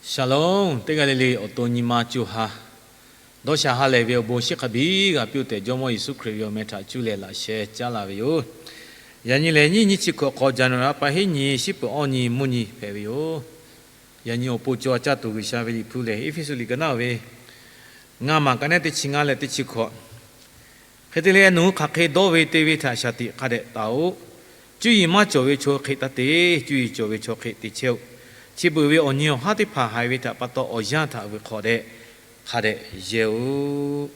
Shalom, teˇ g'aˇ le le awˬ to nyi ma co ha dawˇ sha ha lehˬ ve awˬ bon shiˉ hk'a biˇ g'a piˇ-oˆ tehꞈ, Jawˇmawˇ Yeˍsuˆ Hkriꞈ ve awˬ meh htaꞈ cuˇ leh laꞈ sheh caˉ laˇ ve yoˬ. Yaꞈ nyi lehˬ, nyiˇ nyiˇ chi hkawꞈ hk'aw January a pa hiˉ nyi, shiˉ peuˬ awˇ nyi mvuhˇ nyi hpehꞈ ve yoˬ. Yaꞈ nyi awˬ pon co ha caˇ tuˬ G'uiˬsha ve liꞈ hpu lehˬ, Eˇfeˇsuꞈ liꞈ ka naˉ ve ngaˇ maˬ ka neˉ teˇ chi ngaˇ leh teˇ chi hkawꞈ. Hk'e te leh, nawˬ hui hk'aˬ hk'e dawˇ ve te ve htaꞈ shaˍ tiꞈ hk'a dehꞈ taˍ-oꞈ. Cuˇ yiˍ maˇ cawˬ ve chaw hk'e taˇ te. Cuˇ yiˍ cawˬ ve chaw hk'e te chehˇ-oˆ. Chi beuꞈ ve awˬ nyi awˬ haˉ teˇ hpaˍ haiˬ ve htaꞈ pa taw, awˬ yanˇ htaꞈ vuiˬ hk'awꞈ deh hk'a dehꞈ yehˇ-oˆ.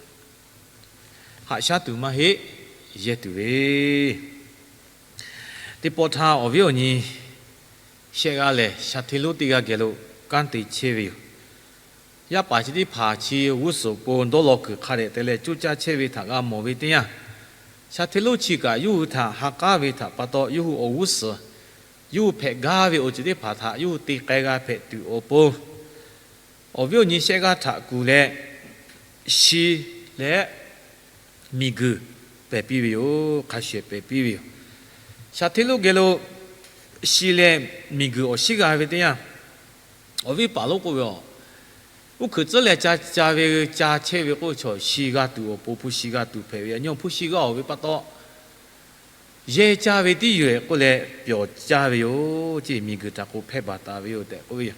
Haꞈ shaˉ tuˬ maˇ heˆ, yehˇ tuˬ ve teˇ pawˆ htaˇ, awˬ viˉ awˬ nyi shehˆ g'aˇ lehˬ, sha hteˇ lonˉ teˇ g'aˇ geh lo kanˉ te chehˇ ve yoˬ. Yaˇ paˍ chi teˇ hpaˍ chi g'uˇ suhˍ awˬ pon dawˇ law kuiˬ hk'a dehꞈ te leh coˇ caˇ chehˇ ve htaꞈ g'a mawˬ ve teˇ yanˇ, sha hteˇ lonˉ chi kaꞈ yawˇ hui htaꞈ ha k'aˉ ve htaꞈ pa taw, yawˇ hui awˬ g'uˇ suhˍ yawˇ hui hpehꞈ gaˇ ve awˬ ceuˬ teˇ hpaˍ htaꞈ yawˇ hui te k'ai g'a hpehꞈ tuˬ awˬ pon, awˬ viˉ awˬ nyi shehˆ g'aˇ htaꞈ kuˬ leh shi leh miˬguiˬ pehˬ piˇ ve yoˬ. Hk'a shuˍ ehˍ pehˬ piˇ ve yoˬ. Sha hteˇ lonˉ geh lo shi leh miˬguiˬ awˬ shiˉ g'a ve teˇ yanˇ, awˬ viˉ paˍ lonˉ k'oˆ ve, Oˇ hkui tcuhˉ leh ca ca ve, ca chehˇ ve k'oˆ ve chaw, shi g'a tuˬ awˬ pon hpu shi g'a tuˬ hpehꞈ ve, yaꞈ nyi hpu shi g'a-oˬ ve pa taw, yehˇ caˇ ve tiˉ yoˬ-ehˍ k'oˆ leh pyawˬ caˇ ve yoˬ. Chi miˬguiˬ htaꞈ k'o hpehˇ baˬ taˍ ve yoˬ tehꞈ k'oˆ ve yoˬ.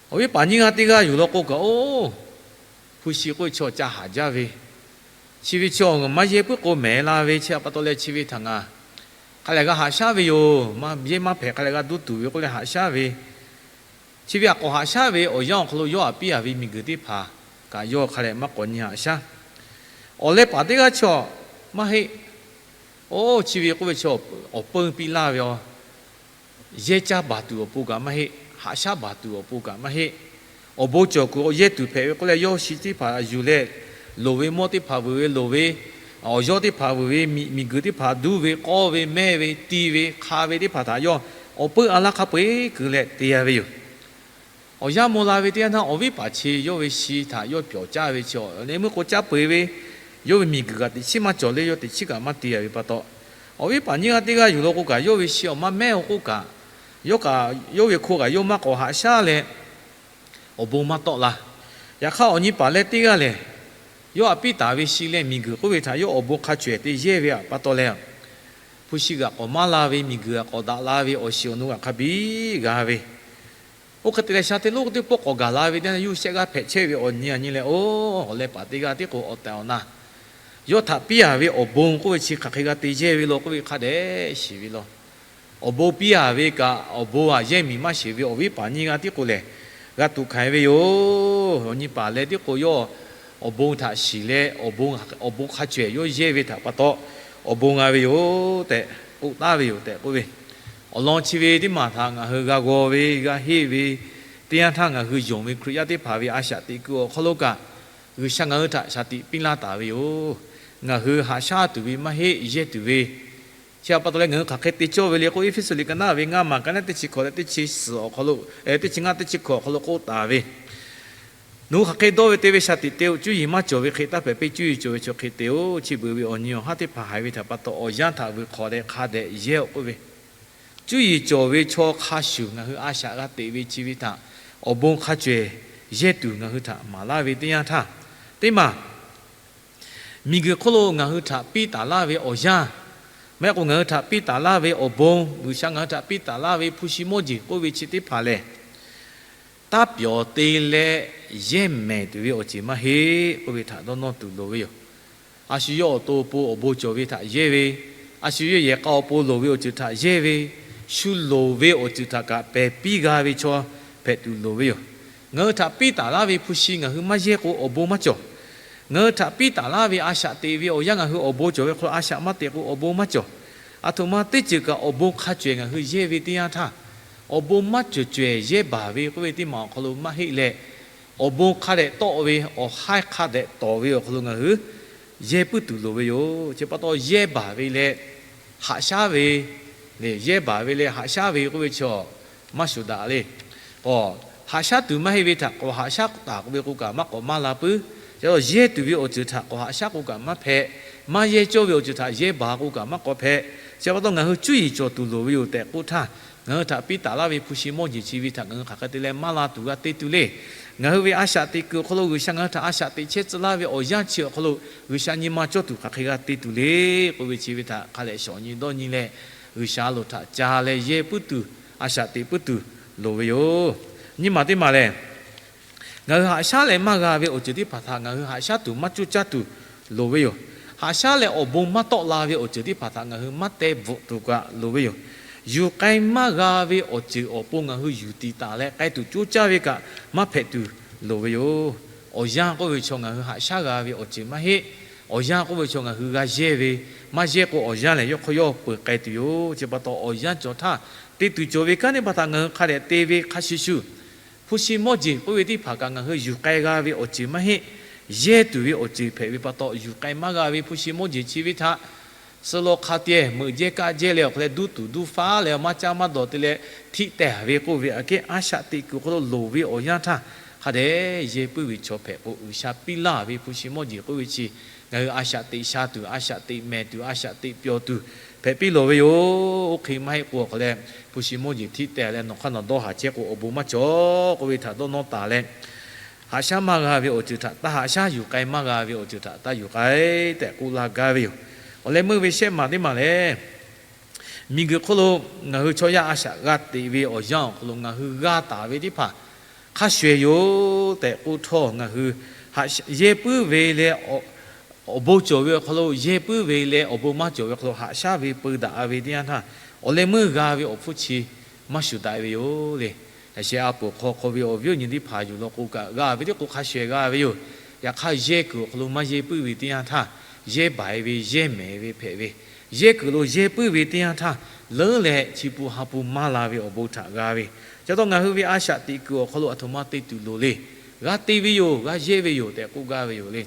Awˬ viˉ paˍ nyiˇ g'aˇ teˇ g'aˇ yuˬ law k'o kaꞈ, oˇ, hpu shi k'oˆ ve chaw ca haˍ jaˇ ve, chi ve chaw maˇ yehˇ puiˉ k'o mehˍ la ve, chi htaꞈ pa taw leh chi ve htaꞈ ngaˬ hk'a lehˬ g'a haꞈ shaˉ ve yoˬ. Yehˇ maˇ hpehꞈ hk'a lehˬ g'a duˇ tuˬ ve k'oˆ leh haꞈ shaˉ ve, chi ve htaꞈ k'awꞈ haꞈ shaˉ ve awˬ yanˇ awˬ hk'aw lo yawˇ htaꞈ piˇ a ve miˬguiˬ teˇ hpaˍ kaꞈ yawˇ hk'a lehˬ maˇ k'awꞈ nyi haꞈ shaˉ. Awˬ leh paˍ teˇ g'aˇ chaw maˇ heˆ. Oˇ, chi ve k'oˆ ve chaw awˬ peunˇ piˇ laˇ ve, yehˇ caˇ baˬ tuˬ awˬ pon kaꞈ maˇ heˆ, haꞈ shaˉ baˬ tuˬ awˬ pon kaꞈ maˇ heˆ. Awˬ bon cawˬ kuiˬ awˬ yehˇ tuˬ hpehꞈ ve k'oˆ leh, yawˇ shi teˇ hpaˍ yuˬ leh, loˍ ve mawˇ teˇ hpaˍ vuiˬ ve, loˍ ve awˬ yawˇ teˇ hpaˍ vuiˬ ve, miˬguiˬ teˇ hpaˍ duˇ ve, k'awˇ ve, mehˇ ve, ti ve, hk'a ve teˇ hpaˍ htaꞈ yawˇ awˬ peunˇ a laˇ hk'a peu-eˬ keu leh te ya ve yoˬ. Awˬ yanˇ maw la ve teˇ yanˇ htaˇ, awˬ viˉ paˍ chi yawˇ ve shi htaꞈ yawˇ pyawˬ caˇ ve chi, leh meuˇ k'o caˇ peu-eˬ ve, yawˇ ve miˬguiˬ kaꞈ teꞈ chiˉ maˇ cawˬ leh yawˇ teꞈ chiˉ kaꞈ maˇ te ya ve pa taw, awˬ viˉ paˍ nyiˇ g'aˇ teˇ g'aˇ yuˬ law k'o kaꞈ, yawˇ ve shi awˬ maˇ mehˉ-oˬ k'oˆ kaꞈ, yawˇ kaꞈ yawˇ ve hko kaꞈ yawˇ maˇ k'awꞈ haꞈ shaˉ leh, awˬ bon maˇ tawˆ la. Yaꞈ hk'aˇ, awˬ nyi paˍ leh teˇ g'aˇ lehˬ, yawˇ htaꞈ piˇ taˍ ve shi leh miˬguiˬ k'oˆ ve htaꞈ yawˇ awˬ bon hk'a cawehˬ te yehˇ ve pa taw leh, hpu shi g'aꞈ k'awꞈ maˇ la ve, miˬguiˬ g'aꞈ k'awꞈ daꞈ la ve, awˬ shiˍ awˬ nu g'aꞈ hk'a biˇ g'a ve, oˇ hk'e te leh sha hteˇ lonˉ teˇ pawˆ k'awꞈ gaˬ la ve teˇ yanˇ, yawˇ hui shehˆ g'aˇ hpehꞈ chehˇ ve awˬ nyi a nyi leh, oˇ, awˬ leh paˍ teˇ g'aˇ tiˉ k'o awˬ tehˬ awˬ na yawˇ htaꞈ piˇ a ve awˬ bon k'oˆ ve chi hk'aˬ hk'e g'a te yehˇ ve law k'oˆ ve hk'a dehꞈ shiˍ ve law. Awˬ bon piˇ a ve kaꞈ, awˬ bon aꞈ yehˇ miˬ maˇ sheˍ ve awˬ viˉ paˍ nyiˇ g'aˇ tiˉ k'o lehˬ, g'a tuꞈ hkanˍ ve yoˬ. Awˬ nyi paˍ leh tiˉ k'o yawˇ awˬ bon htaꞈ shiˍ leh, awˬ bon hk'a cawehˬ yawˇ yehˇ ve htaꞈ pa taw, awˬ bon g'a ve yoˬ tehꞈ k'oˆ taˍ ve yoˬ tehꞈ k'oˆ ve. Awˬ lawn chi ve teˇ maˬ htaꞈ ngaˬ hui g'a g'aw ve, g'a henˇ ve, teˇ yanˇ htaˇ ngaˬ hui yonˍ ve Hkriꞈ yaˇ teˇ hpaˍ ve a shaꞈ teꞈ kuiˬ awˬ hk'aw lo kaꞈ, G'uiˬsha ngaˬ hui htaꞈ shaˍ tiꞈ piˇ laˇ taˍ ve yoˬ. Ngaˬ hui haꞈ shaˉ tuˬ ve maˇ heˆ, yehˇ tuˬ ve. Chi htaꞈ pa taw leh ngaˬ hui hk'aˬ hk'e te cawˇ ve le k'o, Eˇfeˇsuꞈ liꞈ ka naˉ ve ngaˇ maˬ ka neˉ teˇ chi hkawꞈ leh teˇ chi suhˍ awˬ hk'aw lo, teˇ chi ngaˇ teˇ chi hkawꞈ awˬ hk'aw lo k'oˆ taˍ ve, Nawˬ hui hk'aˬ hk'e dawˇ ve te ve shaˍ tiꞈ te-oˆ. Cuˇ yiˍ maˇ cawˬ ve hk'e taˇ hpehꞈ piˇ. Cuˇ yiˍ cawˬ ve chaw hk'e te-oˆ. Chi beuꞈ ve awˬ nyi awˬ haˉ teˇ hpaˍ haiˬ ve htaꞈ pa taw, awˬ yanˇ htaꞈ vuiˬ hk'awꞈ leh hk'a dehꞈ yehˇ-oˆ k'oˆ ve, cuˇ yiˍ cawˬ ve chaw hk'a shuˍ ngaˬ hui a shaꞈ g'a teꞈ ve chi ve htaꞈ awˬ bon hk'a cawehˬ yehˇ tuˬ ngaˬ hui htaꞈ maˍ laˇ ve teˇ yanˇ htaˇ, teˇ maˬ miˬguiˬ hk'oˆ lo ngaˬ hui htaꞈ piˇ taˍ laˇ ve awˬ yanˇ, maˇ heˆ k'o ngaˬ hui htaꞈ piˇ taˍ laˇ ve awˬ bon, G'uiˬsha ngaˬ hui htaꞈ piˇ taˍ laˇ ve hpu shi mawˇ jeˬ k'oˆ ve chi teˇ hpaˍ lehˬ, taˇ pyawˬ te leh yehˇ mehˍ tuˬ ve awˬ ceuˬ maˇ heˆ k'oˆ ve htaꞈ dawˇ nawˇ tuˬ loˍ ve yoˬ. A shu yawˇ awˬ to awˬ pon awˬ bon cawˬ ve htaꞈ yehˇ ve, a shu yawˇ yehˬ k'a awˬ pon loˍ ve awˬ ceuˬ htaꞈ yehˇ ve, shu loˍ ve awˬ ceuˬ htaꞈ kaꞈ pehˬ piˇ g'a ve chaw hpehꞈ tuˬ loˍ ve yoˬ. Ngaˬ hui htaꞈ piˇ taˍ laˇ ve hpu shi ngaˬ hui maˇ yehˇ k'o awˬ bon maˇ cawˬ. Ngaˬ hui htaꞈ piˇ taˍ laˇ ve a shaꞈ teꞈ ve awˬ yanˇ ngaˬ hui awˬ bon cawˬ ve hk'aw lo a shaꞈ maˇ teꞈ k'o awˬ bon maˇ cawˬ. Aˬ htoꞈ ma teˇ ceuˬ kaꞈ awˬ bon hk'a cawehˬ ngaˬ hui yehˇ ve teˇ yanˇ htaˇ, awˬ bon maˇ cawˬ cawehˬ yehˇ baˬ ve k'oˆ ve teˇ maˬ awˬ hk'aw lo maˇ heˆ leh, awˬ bon hk'a dehꞈ tawˆ ve, awˬ haiˉ hk'a dehꞈ tawˍ ve awˬ hk'aw lo ngaˬ hui yehˇ puiˉ tuˬ loˍ ve yoˬ. Chi pa taw yehˇ baˬ ve leh haꞈ shaˉ ve, yehˇ baˬ ve leh haꞈ shaˉ ve k'oˆ ve chaw maˇ shuˍ daꞈ le. K'o, haꞈ shaˉ tuˬ maˇ heˆ ve htaꞈ k'awꞈ haꞈ shaˉ taˍ k'oˆ ve k'o kaꞈ maˇ k'awꞈ maˇ la puiˉ. Chi pa taw yehˇ tuˬ ve awˬ ceuˬ htaꞈ k'awꞈ haꞈ shaˉ k'o kaꞈ maˇ hpehꞈ. Maˇ yehˇ cawˇ ve awˬ ceuˬ htaꞈ yehˇ baˬ k'o kaꞈ maˇ k'awꞈ hpehꞈ. Chi pa taw ngaˬ hui cuˇ yiˍ cawˬ tuˬ loˍ ve yoˬ tehꞈ k'oˆ htaˇ, Ngaˬ hui htaꞈ piˇ taˍ laˇ ve hpu shi mawˇ jeˬ chi ve htaꞈ ngaˬ hui hk'aˬ hk'e te leh maˇ la tuˬ g'a te tuˬ le. Ngaˬ hui ve a shaꞈ teꞈ kuiˬ awˬ hk'aw lo G'uiˬsha ngaˬ hui htaꞈ a shaꞈ teꞈ chehˇ tcuh laˇ ve awˬ yanˇ chi awˬ hk'aw lo G'uiˬsha nyi ma cawˇ tuˬ hk'aˬ hk'e g'a te tuˬ le k'oˆ ve chi ve htaꞈ hk'a dehꞈ shawˍ nyi dawˇ nyi leh, G'uiˬsha loˍ htaꞈ ca leh yehˇ puiˉ tuˬ, a shaꞈ teꞈ puiˉ tuˬ loˍ ve yoˬ. Nyiˇ maˬ teˇ maˬ lehˬ, ngaˬ hui haꞈ shaˉ leh maˇ g'a ve awˬ ceuˬ teˇ hpaˍ htaꞈ ngaˬ hui haꞈ shaˉ tuˬ maˇ coˇ caˇ tuˬ loˍ ve yoˬ. Haꞈ shaˉ leh awˬ bon maˇ tawˆ la ve awˬ ceuˬ teˇ hpaˍ htaꞈ ngaˬ hui maˇ teh bvuhꞈ tuˬ kaꞈ loˍ ve yoˬ. Yuˬ k'ai maˇ g'a ve awˬ ceuˬ awˬ pon ngaˬ hui yuˬ tiˍ taˍ leh k'ai tuˬ coˇ caˇ ve kaꞈ maˇ hpehꞈ tuˬ loˍ ve yoˬ. Awˬ yanˇ k'oˆ ve chaw ngaˬ hui haꞈ shaˉ g'a ve awˬ ceuˬ maˇ heˆ. Awˬ yanˇ k'oˆ ve chaw ngaˬ hui g'a yehˇ ve, maˇ yehˇ k'o awˬ yanˇ lehˬ yawˇ hk'aw yawˇ peuˬ k'ai tuˬ yoˬ. Chi pa taw awˬ yanˇ cawˬ htaˇ, te tuˬ cawˬ ve kanˉ teˇ hpaˍ htaꞈ ngaˬ hui hk'a dehꞈ te ve hk'a shuˍ shuˍ, hpu shi mawˇ jeˬ k'oˆ ve teˇ hpaˍ kaꞈ ngaˬ hui yuˬ k'ai g'a ve awˬ ceuˬ maˇ heˆ. Yehˇ tuˬ ve awˬ ceuˬ hpehꞈ ve pa taw, yuˬ k'ai maˇ g'a ve hpu shi mawˇ jeˬ chi ve htaꞈ suh law hk'a te meuꞈ jehˇ kaˆ jehˇ leh awˬ hk'aw leh duˇ tuˬ duˇ faˉ leh maˇ caˇ maˇ dawˬ te leh htiˆ tehˬ ve k'oˆ ve aꞈ kehˉ a shaꞈ teꞈ kuiˬ awˬ hk'aw lo loˍ ve awˬ yanˇ htaˇ, hk'a dehꞈ yehˇ puiˉ ve chaw hpehꞈ k'o, G'uiˬsha piˇ laˇ ve hpu shi mawˇ jeˬ k'oˆ ve chi ngaˬ hui a shaꞈ teꞈ sha tuˬ, a shaꞈ teꞈ mehˍ tuˬ, a shaꞈ teꞈ pyawˬ tuˬ hpehꞈ piˇ lawˬ ve yoˬ. Oˇ hk'e maˇ heˆ k'o awˬ hk'aw leh hpu shi mawˇ jeˬ htiˆ tehˬ leh nawˬ hk'aˇ nawˬ dawˇ haˍ chehˇ k'o awˬ bon maˇ cawˬ k'oˆ ve htaꞈ dawˇ nawˇ taˍ leh, haꞈ shaˉ maˇ g'a ve awˬ ceuˬ htaꞈ taˇ haꞈ shaˉ, yuˬ k'ai maˇ g'a ve awˬ ceuˬ htaꞈ taˇ yuˬ k'ai tehꞈ k'oˆ laˇ gaˇ ve yoˬ. Awˬ leh meuˇ ve shehˆ maˬ teˇ maˬ lehˬ, miˬguiˬ hk'oˆ lo ngaˬ hui chaw yaˇ a shaꞈ g'a teꞈ ve awˬ yanˇ awˬ hk'aw lo ngaˬ hui g'a taˍ ve teˇ hpaˍ hk'a shuˍ shuˍ yoˬ tehꞈ k'oˆ htawˇ, ngaˬ hui yehˇ puiˉ ve leh awˬ bon cawˬ ve awˬ hk'aw lo, yehˇ puiˉ ve leh awˬ bon maˇ cawˬ ve awˬ hk'aw lo haꞈ shaˉ ve peu daꞈ ve teˇ yanˇ htaˇ, awˬ leh meuˇ g'a ve awˬ hpfuhˇ chi maˇ shuˍ daꞈ ve yoˬ le. Yaꞈ sheh a poˍ hk'aw hk'aw ve awˬ viˉ awˬ nyi teˇ hpaˍ yuˬ law k'o kaꞈ, g'a ve teˇ k'o hk'a shuˍ shuˍ g'a ve yoˬ. Yaꞈ hk'aˇ yehˇ kuiˬ awˬ hk'aw lo maˇ yehˇ puiˉ ve teˇ yanˇ htaˇ, yehˇ baiˬ ve yehˇ mehˍ ve hpehꞈ ve, yehˇ kuiˬ lo yehˇ puiˉ ve teˇ yanˇ htaˇ, leuˉ leh chi pun ha pun maˇ la ve awˬ bon htaꞈ g'a ve. Chi pa taw ngaˬ hui ve a shaꞈ teꞈ kuiˬ awˬ hk'aw lo aˬ htoꞈ ma te tuˬ loˍ le. G'a te ve yoˬ, g'a yehˇ ve yoˬ tehꞈ k'oˆ gaˇ ve yoˬ le.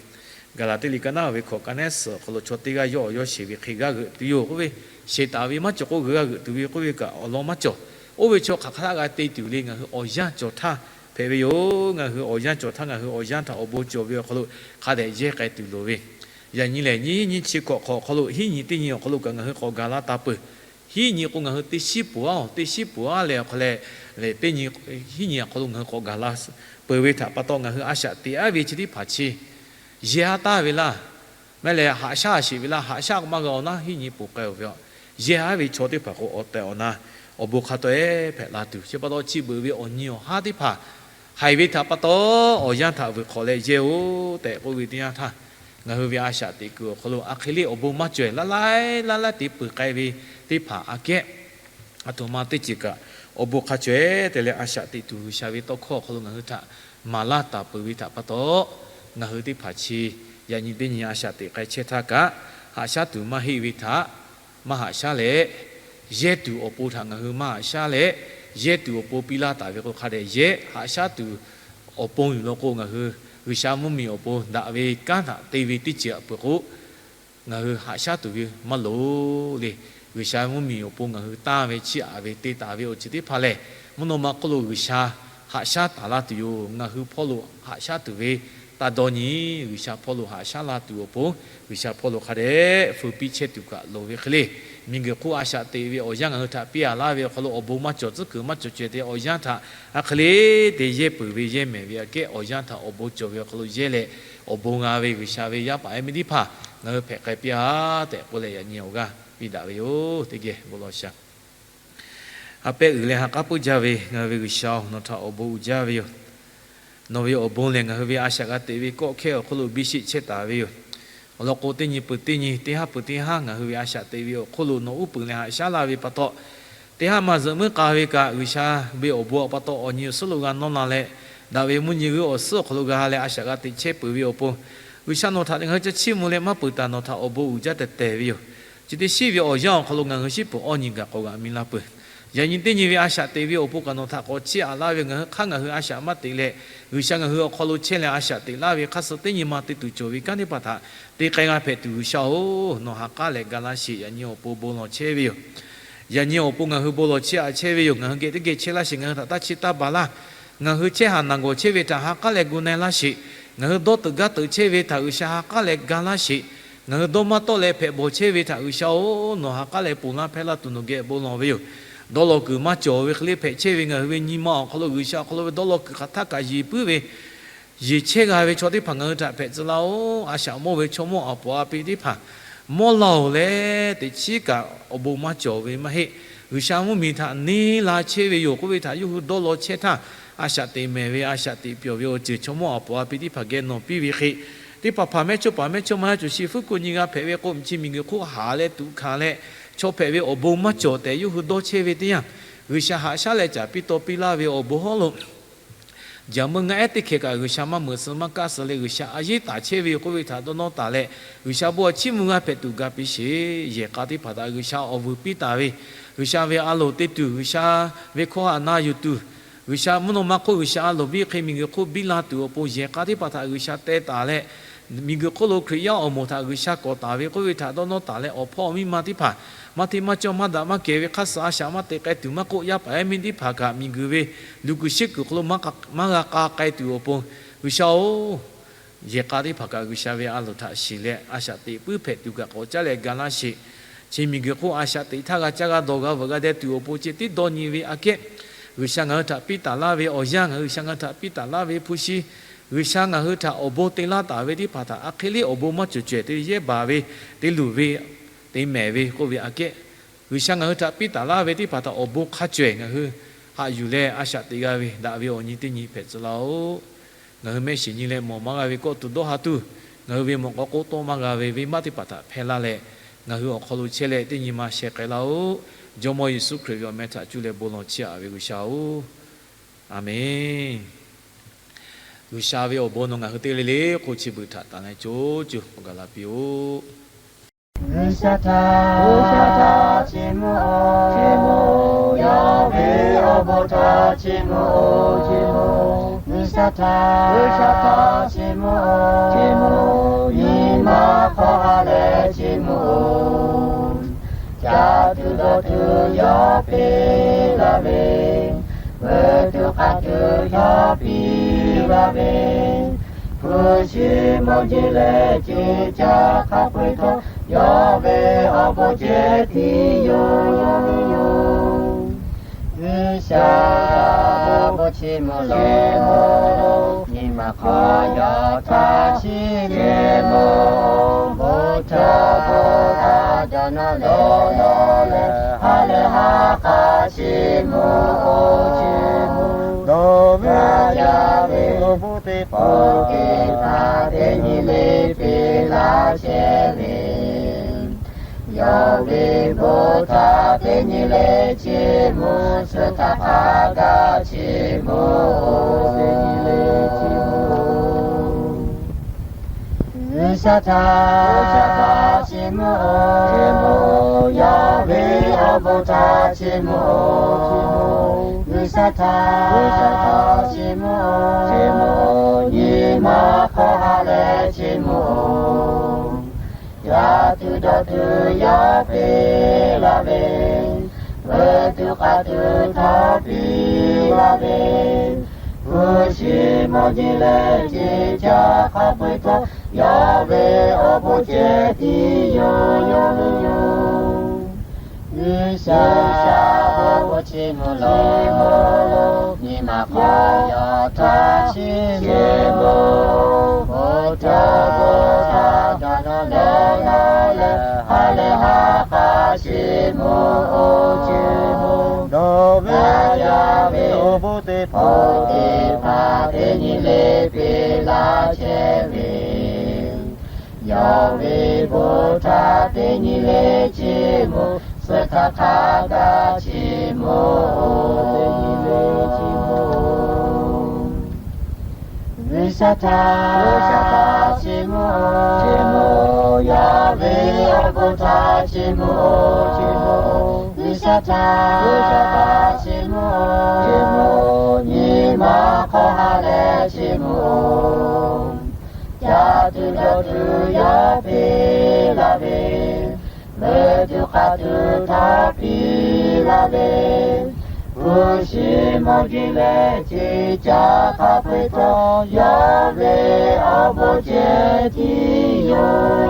Gaˍlaˍtiˆ liꞈ ka naˉ ve hkawꞈ ka nehˉ suhˍ awˬ hk'aw lo chaw teˇ g'aˇ yawˇ awˬ yawˇ sheˍ ve hk'e g'a g'euꞈ tuˬ yoˬ k'oˆ ve, sheˍ taˍ ve maˇ cawˬ k'o g'a g'euꞈ tuˬ ve k'oˆ ve kaꞈ awˬ lawn maˇ cawˬ. Oˇ ve chaw hk'aˬ hk'aˬ htaˇ g'a te tuˬ le. Ngaˬ hui awˬ yanˇ cawˬ htaˇ hpehꞈ ve yoˬ. Ngaˬ hui awˬ yanˇ cawˬ htaˇ ngaˬ hui awˬ yanˇ htaꞈ awˬ bon cawˬ ve awˬ hk'aw lo hk'a dehꞈ yehˇ k'ai tuˬ loˍ ve. Yaꞈ nyi lehˬ, nyiˇ nyiˇ chi hkawꞈ hk'awꞈ awˬ hk'aw lo hiˉ nyi teˇ nyi awˬ hk'aw lo kaꞈ ngaˬ hui k'awꞈ gaˬ la taˍ peuˬ. Hiˉ nyi k'o ngaˬ hui teˇ shiˉ puˍ aˉ, teˇ shiˉ puˍ aˉ leh awˬ hk'aw leh, teˇ nyi, hiˉ nyi awˬ hk'aw lo ngaˬ hui k'awꞈ gaˬ la peuˬ ve htaꞈ pa taw, ngaˬ hui a shaꞈ teꞈ aˉ ve chi teˇ hpaˍ chi yehˇ aˉ taˍ ve laˇ, maˇ heˆ leh haꞈ shaˉ sheˍ ve laˇ, haꞈ shaˉ k'o maˇ g'a awˬ naˉ hiˉ nyi poˬ k'ai-oˬ ve. Yehˇ aˉ ve chaw teˇ hpaˍ k'o awˬ tehˬ awˬ na awˬ bon hk'a taw-e hpehꞈ la tuˬ. Chi pa taw chi beuꞈ ve awˬ nyi awˬ haˉ teˇ hpaˍ haiˬ ve htaꞈ pa taw, awˬ yanˇ htaꞈ vuiˬ hk'awꞈ leh yehˇ-oˆ tehꞈ k'oˆ ve teˇ yanˇ htaˇ, ngaˬ hui ve a shaꞈ teꞈ kuiˬ awˬ hk'aw lo a hk'e le awˬ bon maˇ cawˬ-e laˇ laiˉ laˇ laiˉ te peuˬ k'ai ve teˇ hpaˍ aꞈ kehˉ, aˬ htoꞈ ma teˇ ceuˬ kaꞈ awˬ bon hk'a cawˬ-e te leh a shaꞈ teꞈ tuˬ G'uiˬsha ve tawˇ hkawˇ awˬ hk'aw lo ngaˬ hui htaꞈ maˍ laˇ taˍ peuˬ ve htaꞈ pa taw, ngaˬ hui teˇ hpaˍ chi yaꞈ nyi teˇ nyi a shaꞈ teꞈ k'ai chehˇ htaˇ kaꞈ, haꞈ shaˉ tuˬ maˇ heˆ ve htaꞈ maˇ haꞈ shaˉ leh, yehˇ tuˬ awˬ pon htaꞈ ngaˬ hui maˇ haꞈ shaˉ leh, yehˇ tuˬ awˬ pon piˇ laˇ taˍ ve k'o hk'a dehꞈ yehˇ. Haꞈ shaˉ tuˬ awˬ pon yuˬ law k'o, ngaˬ hui G'uiˬsha mvuhˇmiˬ awˬ pon daꞈ ve kanˉ htaꞈ te ve teˇ ceuˬ aꞈ peuˬ k'o, ngaˬ hui haꞈ shaˉ tuˬ ve maˇ loˍ le. G'uiˬsha mvuhˇmiˬ awˬ pon ngaˬ hui tanˇ ve chiˇ aꞈ ve te taˍ ve awˬ ceuˬ teˇ hpaˍ lehˬ, mvuhˇ naw ma hk'oˆ lo G'uiˬsha haꞈ shaˉ taˍ laˇ tuˬ yoˬ. Ngaˬ hui hpawˇ lo haꞈ shaˉ tuˬ ve taˇ dawˇ nyi. G'uiˬsha hpawˇ lo haꞈ shaˉ laˇ tuˬ awˬ pon, G'uiˬsha hpawˇ lo hk'a dehꞈ feu piˇ chehˇ tuˬ kaꞈ loˍ ve hk'e le. Miˬguiˬ hk'oˆ a shaꞈ teꞈ ve awˬ yanˇ ngaˬ hui htaꞈ piˇ-a laˇ ve awˬ hk'aw lo awˬ bon maˇ cawˬ tcuhˉ kuiˬ maˇ cawˬ ceh te awˬ yanˇ htaꞈ a hk'e le te yehˇ peuˬ ve yehˇ mehˍ ve aꞈ kehˉ awˬ yanˇ htaꞈ awˬ bon cawˬ ve awˬ hk'aw lo yehˇ leh, awˬ bon g'a ve G'uiˬsha ve yaˇ paˍ yaˇ miˇ teˇ hpaˍ ngaˬ hui hpehꞈ k'ai piˇ-a tehꞈ k'oˆ leh yaꞈ nyi awˬ g'aˇ piˇ daꞈ ve yoˬ. Teˇ geh bon lawˬ shaˍ. Ha pehˇ uiˍ leh ha k'aˉ puiˉ jaˇ ve ngaˬ hui ve G'uiˬsha-oˬ, nawˬ htaꞈ awˬ bon uiˍ jaˇ ve yoˬ. Nawˬ ve awˬ bon lehˬ, ngaˬ hui ve a shaꞈ g'a teꞈ ve kawˆ hkehˇ awˬ hk'aw lo biˇ sheˆ chehˇ taˍ ve yoˬ. Awˬ lawn k'o, teˇ nyi peuˬ teˇ nyi, teˇ haˉ peuˬ teˇ haˉ ngaˬ hui ve a shaꞈ teꞈ ve awˬ hk'oˆ lo nawˬ uˉ peunˍ leh haꞈ shaˉ laˇ ve pa taw, teˇ haˉ maˇ zuhꞈ muiˉ k'a ve kaꞈ, G'uiˬsha ve awˬ bon awˬ pa taw awˬ nyi awˬ suhˉ lo g'a nawˇ la leh, daꞈ ve mvuhˇ nyi g'uiˇ awˬ suhˉ awˬ hk'aw lo g'a leh a shaꞈ g'a teꞈ chehˇ peuˬ ve awˬ pon, G'uiˬsha nawˬ htaꞈ ngaˬ hui ca chiˇ mvuh leh maˇ peuˬ taˍ, nawˬ htaꞈ awˬ bon uiˍ jaˇ tehˬ tehˬ ve yoˬ. Chi teˇ shiˉ ve awˬ yanˇ awˬ hk'aw lo ngaˬ hui shiˉ peuˬ awˇ nyi gaˬ k'awꞈ g'aꞈ mi laˇ peuˬ. Yaꞈ nyi teˇ nyi ve a shaꞈ teꞈ ve awˬ pon kaꞈ nawˬ htaꞈ k'awꞈ chiˇ aꞈ laˇ ve, ngaˬ hui hk'aˇ ngaˬ hui a shaꞈ maˇ teꞈ leh, G'uiˬsha ngaˬ hui awˬ hk'aw lo chehˇ leh a shaꞈ teꞈ laˇ ve hk'aˇ suh teˇ nyi ma te tuˬ cawˬ ve kanˉ teˇ hpaˍ htaꞈ te k'ai g'a hpehꞈ tuˬ G'uiˬsha-oˬ, nawˬ ha k'aˉ leh ga laˇ sheˍ. Yaꞈ nyi awˬ pon bon lawˬ chehˇ ve yoˬ. Yaꞈ nyi awˬ pon ngaˬ hui bon lawˬ chehˇ-a chehˇ ve yoˬ. Ngaˬ hui geh teˇ geh chehˇ laˇ sheˍ. Ngaˬ hui htaꞈ taˇ chiˇ taˇ baˬ laˇ. Ngaˬ hui chehˇ haˍ naˬ gawˬ chehˇ ve htaꞈ ha k'aˉ leh gu na-e laˇ sheˍ. Ngaˬ hui dawˇ teuꞈ gaˇ teuꞈ chehˇ ve htaꞈ G'uiˬsha ha k'aˉ leh ga laˇ sheˍ. Ngaˬ hui dawˇ maˇ tawˆ leh hpehꞈ bawˬ chehˇ ve htaꞈ G'uiˬsha-oˬ, nawˬ ha k'aˉ leh ponˬ laˇ hpehˇ laˇ tuˬ nawˬ geh bon lawˬ ve yoˬ. dawˇ law kuiˬ maˇ cawˬ ve hk'e le hpehꞈ chehˇ ve ngaˬ hui ve nyi ma awˬ hk'aw lo G'uiˬsha awˬ hk'aw lo ve dawˇ law kuiˬ hk'aˬ htaˇ kaꞈ yeˬ puiˉ ve, yeˬ chehˇ g'a ve chaw teˇ hpaˍ ngaˬ hui htaꞈ hpehꞈ tcuh laˇ-oˆ. A shaꞈ mawˇ ve chaw mawˇ awˬ poˍ a pi teˇ hpaˍ mawˇ laˇ-oˬ leh, teꞈ chiˉ kaꞈ awˬ bon maˇ cawˬ ve maˇ heˆ. G'uiˬsha mvuhˇmiˬ htaꞈ neˇ la chehˇ ve yoˬ k'oˆ ve htaꞈ yawˇ hui dawˇ law chehˇ htaˇ, a shaꞈ teꞈ mehˍ ve, a shaꞈ teꞈ pyawˬ ve awˬ ceuˬ chaw mawˇ awˬ poˍ a pi teˇ hpaˍ geh nawˬ piˇ ve hk'e, teˇ hpaˍ hpaˍ mehˇchawˇpaˍ mehˇchawˇma yaˇ cuˬ shi fuˉ kuˆ nyi g'a hpehꞈ ve k'o, chi miˬguiˬ hk'oˆ haˍ leh tuꞈ hkanˍ leh chaw hpehꞈ ve awˬ bon maˇ cawˬ tehꞈ yawˇ hui dawˇ chehˇ ve teˇ yanˇ, G'uiˬsha haꞈ shaˉ leh caˍ piˇ taw piˇ laˇ ve awˬ bon hawˉ lo Jaˍ meuˇ ngaˆ ehˉ teˇ hkeh kaꞈ G'uiˬsha maˇ meuꞈ suh maˇ kaˇ suh leh G'uiˬsha a yeˉ taˍ chehˇ ve k'oˆ ve htaꞈ dawˇ nawˇ taˍ leh, G'uiˬsha bon awˬ chiˇ mvuh g'a hpehꞈ tuˬ ga piˇ sheˍ. Yehˬ k'a teˇ hpaˍ htaꞈ G'uiˬsha awˬ vuiˬ piˇ taˍ ve, G'uiˬsha ve a loˍ te tuˬ, G'uiˬsha ve hkawˇ htaꞈ na yuˬ tuˬ, G'uiˬsha mvuhˇ naw ma hk'oˆ G'uiˬsha a loˍ biˇ hk'e miˬguiˬ hk'oˆ biˇ la tuˬ awˬ pon yehˬ k'a teˇ hpaˍ htaꞈ G'uiˬsha teh taˍ leh, miˬguiˬ hk'oˆ lo Hkriꞈ yaˇ awˬ moˍ htaꞈ G'uiˬsha kawꞈ taˍ ve k'oˆ ve htaꞈ dawˇ nawˇ taˍ leh, awˬ hpawˇ awˬ miˇ ma teˇ hpaˍ maˇ hteˇ maˇ cawˇ maˇ daꞈ maˇ kehˬ ve hk'aˇ suh a shaꞈ maˇ teꞈ k'ai tuˬ maˇ k'oˆ, yaˇ paˍ yaˇ miˇ teˇ hpaˍ kaꞈ miˬguiˬ ve luˬ kuiˬ shiˉ kuiˬ hk'aw lo maˇ g'a k'a k'ai tuˬ awˬ pon, G'uiˬsha-oˬ, yehˬ k'a teˇ hpaˍ kaꞈ G'uiˬsha ve a loˍ htaꞈ shiˍ leh a shaꞈ teꞈ puiˉ hpehꞈ tuˬ kaꞈ k'awꞈ caˉ leh ga laˇ sheˍ. Chi miˬguiˬ hk'oˆ a shaꞈ teꞈ htaˇ g'a caˇ g'a dawˬ g'a veuꞈ g'a deh tuˬ awˬ pon ceh tiˉ dawˇ nyi ve aꞈ kehˉ, G'uiˬsha ngaˬ hui htaꞈ piˇ taˍ laˇ ve awˬ yanˇ, ngaˬ hui G'uiˬsha ngaˬ hui htaꞈ piˇ taˍ laˇ ve hpu shi, G'uiˬsha ngaˬ hui htaꞈ awˬ bon te laˇ taˍ ve teˇ hpaˍ htaꞈ a hk'e le awˬ bon maˇ cawˬ cawehˬ te yehˇ baˬ ve, te luˬ ve, te mehˍ ve k'oˆ ve aꞈ kehˉ, G'uiˬsha ngaˬ hui htaꞈ piˇ taˍ laˇ ve teˇ hpaˍ htaꞈ awˬ bon hk'a cawehˬ ngaˬ hui haꞈ yuˬ leh a shaꞈ teꞈ g'a ve daꞈ ve awˬ nyi teˇ nyi hpehꞈ tcuh laˇ-oˆ. Ngaˬ hui mehˆ shiˍ nyi leh mawˬ maˇ g'a ve kawˆ tuˬ dawˇ ha tuˬ, ngaˬ hui ve mawꞈ k'aw k'oˆ tawˆ maˇ g'a ve venˇbaˆ teˇ hpaˍ htaꞈ hpehˇ laˇ leh, ngaˬ hui awˬ hk'aw lo chehˇ leh teˇ nyi ma sheh k'ai laˇ-oˆ. Jawˇmawˇ Yeˍsuˆ Hkriꞈ ve awˬ meh htaꞈ cuˇ leh bon lawˬ chiˇ aꞈ ve G'uiˬsha-oˬ, Aˍmenˍ. G'uiˬsha ve awˬ bon nawˬ ngaˬ hui teˇ g'aˇ le le k'o chi beuꞈ htaꞈ tanˍ leh co co k'awꞈ gaˬ la piˇ-oˆ. G'uiˬsha htaꞈ, G'uiˬsha htaꞈ chiˇ mvuh-oˬ, chiˇ mvuh-oˬ. Yawˇ ve awˬ bon htaꞈ chiˇ mvuh-oˬ, chiˇ mvuh-oˬ. G'uiˬsha htaꞈ, G'uiˬsha htaꞈ chiˇ mvuh-oˬ, chiˇ mvuh-oˬ. Nyi ma hk'aw ha leh chiˇ mvuh-oˬ. Caˇ tuˬ dawˬ tuˬ yawˇ piˇ laˇ ve, veuꞈ tuˬ k'aˇ tuˬ yawˇ piˇ laˇ ve, hpu shi mawˇ jeˬ leh ceˇ caˇ hk'a peu-eˬ htawˇ, yawˇ ve awˬ bon ceh tiˉ yoˬ, yoˬ, yoˬ. G'uiˬsha bon chiˇ mvuh lawˬ, nyi ma hk'aw yawˇ htaꞈ chiˇ mvuh, bon htaꞈ bon htaꞈ dawˇ nawˇ leh, ha lehˬ ha k'a chiˇ mvuh-oˬ, chiˇ mvuh. Dawˇ ve yaˇ ve awˬ bon teˇ hpaˍ, teˇ hpaˍ teˇ nyi le piˇ laˇ chehˇ ve, yawˇ ve bon htaꞈ teˇ nyi le chiˇ mvuh, suh htaꞈ hk'a gaˇ chiˇ mvuh-oˬ, teˇ nyi le chiˇ mvuh-oˬ. G'uiˬsha htaꞈ, G'uiˬsha htaꞈ chiˇ mvuh-oˬ, chiˇ mvuh-oˬ. Yawˇ ve awˬ bon htaꞈ chiˇ mvuh-oˬ, chiˇ mvuh-oˬ. G'uiˬsha htaꞈ, G'uiˬsha htaꞈ chiˇ mvuh-oˬ, chiˇ mvuh-oˬ. Nyi ma hk'aw ha leh chiˇ mvuh-oˬ. Caˇ tuˬ dawˬ tuˬ yawˇ piˇ laˇ ve, veuꞈ tuˬ k'aˇ tuˬ htawˇ piˇ laˇ ve, hpu shi mawˇ jeˬ leh ceˇ caˇ hk'a peu-eˬ htawˇ, yawˇ ve awˬ bon ceh tiˉ yoˬ, yoˬ, yoˬ. G'uiˬsha, G'uiˬsha bon chiˇ mvuh lawˬ, nyi ma hk'aw yawˇ htaꞈ chiˇ mvuh, bon htaꞈ bon htaꞈ dawˇ nawˇ leh, ha lehˬ ha k'a chiˇ mvuh-oˬ, chiˇ mvuh. Dawˇ ve yaˇ ve awˬ bon teˇ hpaˍ, teˇ hpaˍ teˇ nyi le piˇ laˇ chehˇ ve, yawˇ ve bon htaꞈ teˇ nyi le chiˇ mvuh, suh htaꞈ hk'a gaˇ chiˇ mvuh-oˬ, teˇ nyi le chiˇ mvuh-oˬ. G'uiˬsha htaꞈ, G'uiˬsha htaꞈ chiˇ mvuh-oˬ, chiˇ mvuh-oˬ. Yawˇ ve awˬ bon htaꞈ chiˇ mvuh-oˬ, chiˇ mvuh-oˬ. G'uiˬsha htaꞈ, G'uiˬsha htaꞈ chiˇ mvuh-oˬ, chiˇ mvuh-oˬ. Nyi ma hk'aw ha leh chiˇ mvuh-oˬ. Caˇ tuˬ dawˬ tuˬ yawˇ piˇ laˇ ve, veuꞈ tuˬ k'aˇ tuˬ htawˇ piˇ laˇ ve, hpu shi mawˇ jeˬ leh ceˇ caˇ hk'a peu-eˬ htawˇ, yawˇ ve awˬ bon ceh tiˉ yoˬ,